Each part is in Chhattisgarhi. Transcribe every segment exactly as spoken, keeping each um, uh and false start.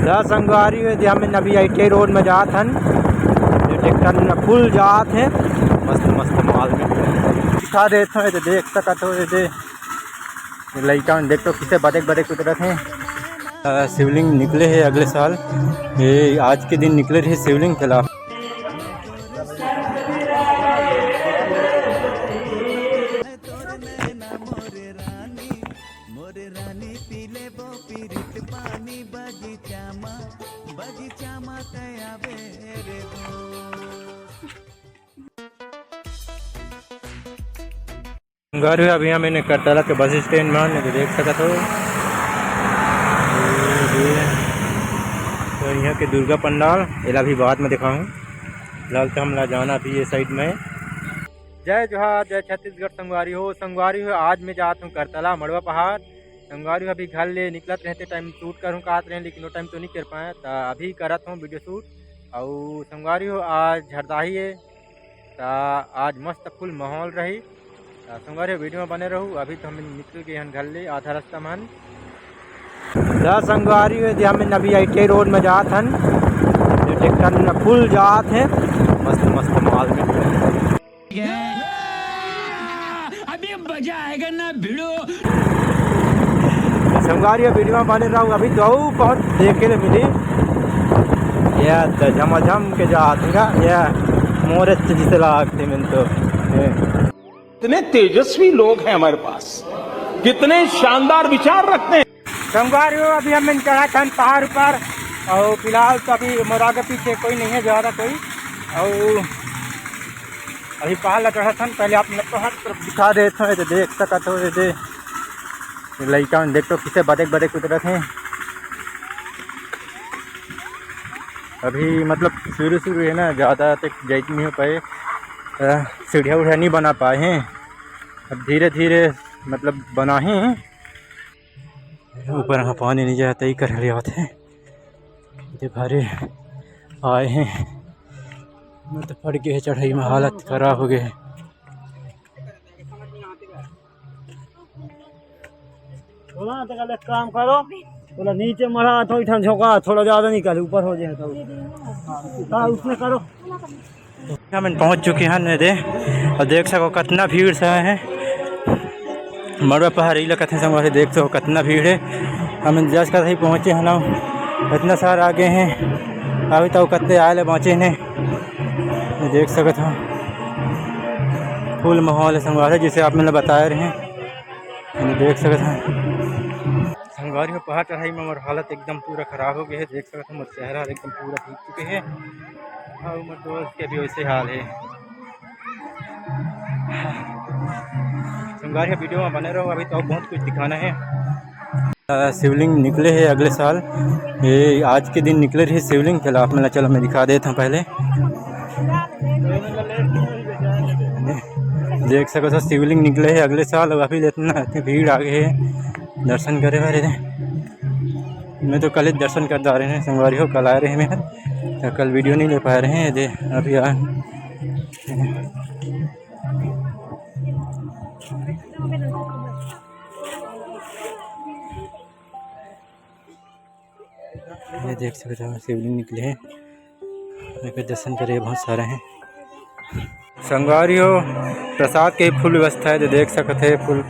त संगवारी हो, एदे हमन अभी आई टी आई रोड में जात हन। ये ट्रैक्टर में फुल जात हे, मस्त मस्त माल में दिखा देत हन। ये देख सकत हो, ये दे लइका मन देख तो किसे बदेक बदेक उतरत हे। अ, शिवलिंग निकले हे अगले साल, ये आज के दिन निकले रहे शिवलिंग के ला। घर हुआ अभी हमन करतला के बस स्टैंड में हन, तो देख सकत हो। तो यहाँ के दुर्गा पंडाल एला भी बाद में दिखाहूँ, फिलहाल तो हमला जाना अभी ये साइड में। जय जोहार, जय छत्तीसगढ़ संगवारी हो। संगवारी हो, आज मैं जात हूँ करतला मड़वा पहाड़। संगवारी हो, अभी घर ले निकलत रहते टाइम शूट करूँ कहत रहे, लेकिन वो टाइम तो नहीं कर पाए, तो अभी करत हूँ वीडियो शूट। और संगवारी हो, आज झरदाही है, त आज मस्त फुल माहौल रही। त संगवारी हो, वीडियो में बने रहू। अभी तो हम निकल गए हन घर ले, आधा रास्ता में हन। त संगवारी हो, एदे हमन अभी आई टी आई रोड में जात हन। ये ट्रैक्टर में फुल जात हे, मस्त मस्त माल में। अभी मजा आएगा ना भिड़ो। संगवारी हो, वीडियो में बने रहू, अभी तो अउ बहुत देखे ले मिली। ये तो झमाझम के जात हे गा, ये मोरे जिसे लागते मन तो। ये। इतने तेजस्वी लोग हैं हमारे पास, कितने शानदार विचार रखते हैं। संगवारी हो, अभी हमन चढ़त हन पहाड़ ऊपर, और फिलहाल तो अभी मोर आगे पीछे कोई नहीं है ज़्यादा कोई, और अभी पहाड़ ला चढ़त हन। पहले आप लोग को हर तरफ दिखा देत हन, ये देख सकत हो, ये दे लइका मन देख तो किसे बदेक बदेक उतरत हे। अभी मतलब शुरू शुरू है ना, ज़्यादा तक जाइत नहीं हो पाए, अ, सीढ़िया उढ़िया नहीं बना पाए हैं। अब धीरे धीरे मतलब बना ही ऊपर ह पानी नहीं जाता ही कर ले आते हैं। ये भारी आए हैं, मैं तो पड़ गए चढ़ाई में, हालत खराब हो गए। थोड़ा ना तो एक काम करो, थोड़ा नीचे मरा, थोड़ी ठंड झोंका, थोड़ा ज़्यादा निकाले, ऊपर हो जाए तो। हाँ, उसमें करो। हमन पहुंच चुके हन, ये दे, और देख सको कितना भीड़ से आए हैं। मड़वा पहाड़ी ला कथे संगवारी, देख सको कितना भीड़ है। हमन जस कथे ही पहुंचे हन, इतना सारा आगे हैं, अभी तो कत्ते आए ले बाँचे ने। ये देख सकत हो, फुल माहौल है संगवारी, जिसे आप मन ला बताए रहे हैं। ये देख सकत हो संगवारी हो, पहाड़ चढ़ाई में हमार हालत एकदम पूरा खराब हो गए है। देख सकत हो, मोर चेहरा एकदम पूरा भीग चुके है। हाँ, मोर दोस्त के भी वैसे हाल है। संगवारी हो, वीडियो में बने रहो, अभी तो बहुत कुछ दिखाना है। अ, शिवलिंग निकले है अगले साल, ये आज के दिन निकले रही शिवलिंग। चलो आप मन ला, चलो मैं दिखा देता हूँ पहले। देख सकत हो, शिवलिंग निकले है अगले साल, अभी इतना, इतनी भीड़ आ गई है दर्शन करे बर। मैं तो कल ही दर्शन कर जा रहे हैं संगवारी हो, कल आए रहे मैं, तो कल वीडियो नहीं ले पाए रहे हैं। दे अभी आ ये देख सकत हो, शिवलिंग निकले हैं, एकर दर्शन करे बहुत सारे हैं। संगवारी हो, प्रसाद के फुल व्यवस्था है, तो देख सकत है फुल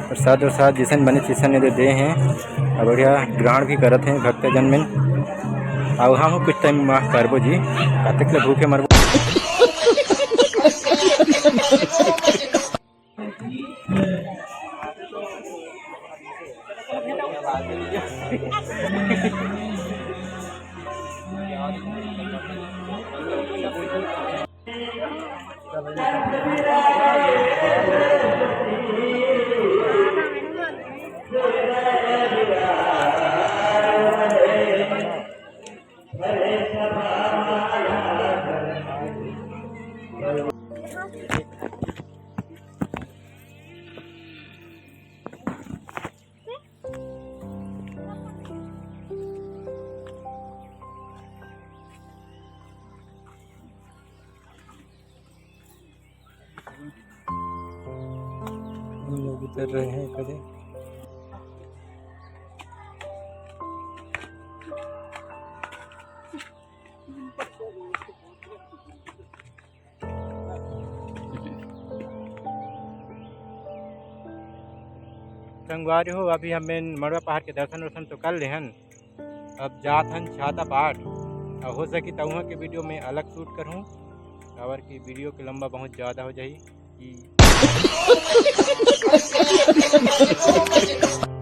प्रसाद व्रसाद जैसन बने तैसन ये दे हैं, और बढ़िया ग्रहण भी करत हैं भक्तजन मन। और हम कुछ टाइम में करबो जी, कतेक ले भूखे मरबो। हम लोग उतर रहे हैं कदे। संगवारी हो, अभी हमन मड़वा पहाड़ के दर्शन वर्शन तो कर लेहन, अब जात हन छाता पाठ। अब हो सकी त उहाँ के वीडियो में अलग शूट करहूँ, काबर कि वीडियो के लंबा बहुत ज़्यादा हो जाही। कि